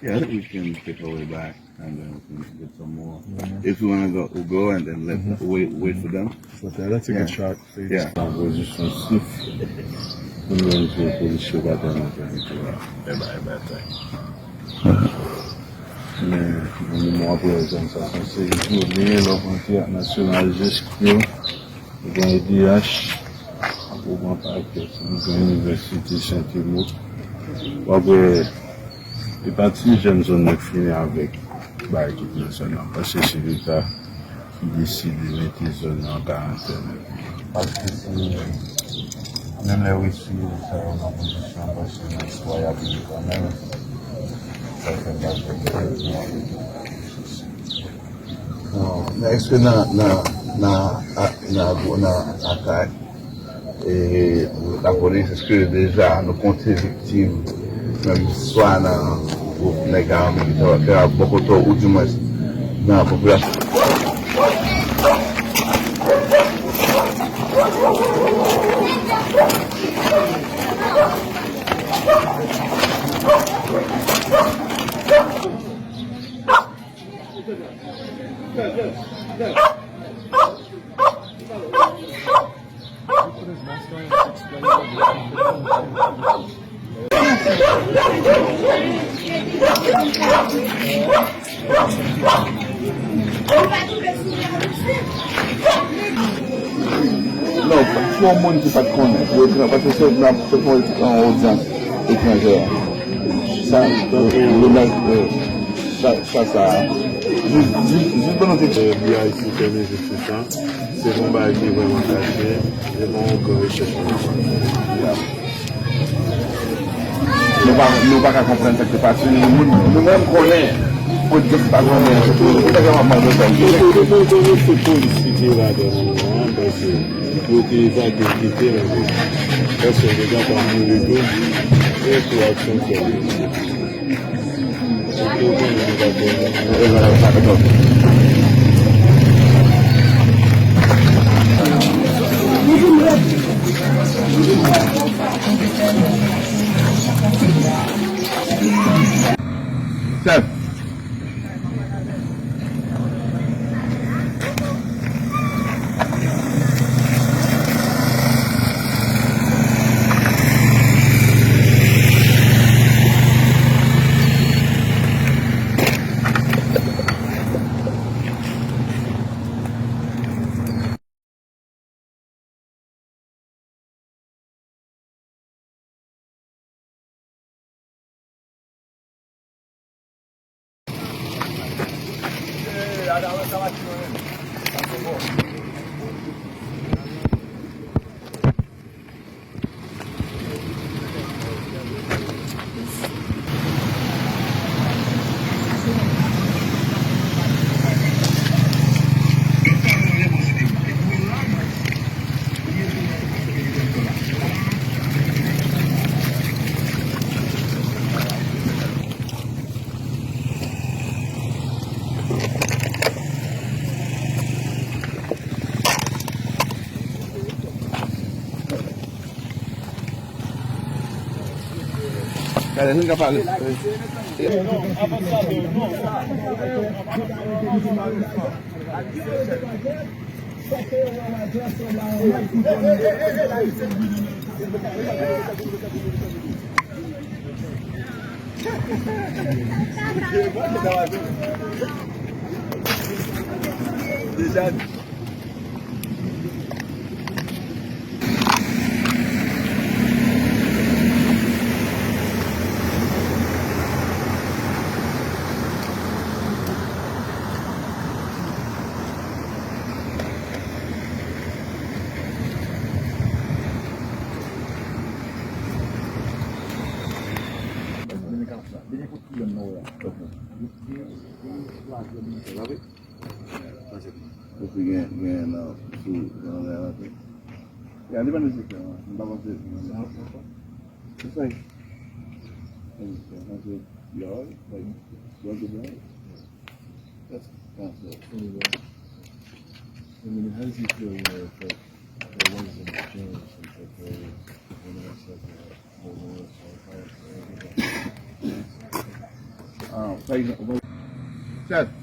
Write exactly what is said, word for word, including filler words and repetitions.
Yeah, we can take our way back and then we can get some more. If you wanna go, we'll go and then let, wait, wait for them. But that's a good shot. Yeah. An pozisyon sif. Pou nou menm tou, polisye pa tèlman fè pito la. E bay batay. Men, nan moman apre zòn sa sanse jone, lè w pran Teyat Nasyonal, Jeskil, ou pran E D H, apre w pran Pakè, ou pran Inivèsite Sentemo. W ap wè, e pa ti jèn zòn nan k fini avèk bagay kit nasyonal, paske se Leta ki deside mete zòn nan an karantèn. Paske se, menm lè retire sa yo nan pozisyon, paske nan istwa y ap viv kanmenm, sa fè m pa twò konprann. Bon, men èske nan, nan, nan, a- nan, nan Akay, e, lapolis, èske deja nou konte viktim, menm swa nan gwoup nèg ame ki ta, ki ta bò kote w, oudimwens nan popilasyon? Non, pou yon moun ki pa t konnen, pou etran-, paske se nan, se pou yon odyans etranjè. Sa, e, e, sa, sa, sa, jis, jis, jis ban nou te- E, B I C fèmen jis sou sa. Se yon bagay ki vrèman kache, e pa yon gran rechèch nou fè. Nou pa, nou pa ka konprann sa k te pase. Nou, nou menm konnen, odyans pa konnen. Tout nèg la ap mande sa. Nou, nou, nou konnen se polis ki te ladan nan moman an, paske yo te evakye l kite l ankò. Pèsonn te kapab mouri tou, e pou aksyon fè yo. Chèf. Gade, nou ka pale. Deja. Epi gen, gen nan sou, nan lè la tou. Ya, li pa nesesè, non. M pa panse. It's like, it's like, yo, like, yo, yo, that's, that's it. Anyway, I mean, how does he feel, you know, if, like, there was an exchange, like, if there was, you know, it's like, uh, Bon, bon, bon, bon, bon. Ah, pa egzanp, pa- Sèt.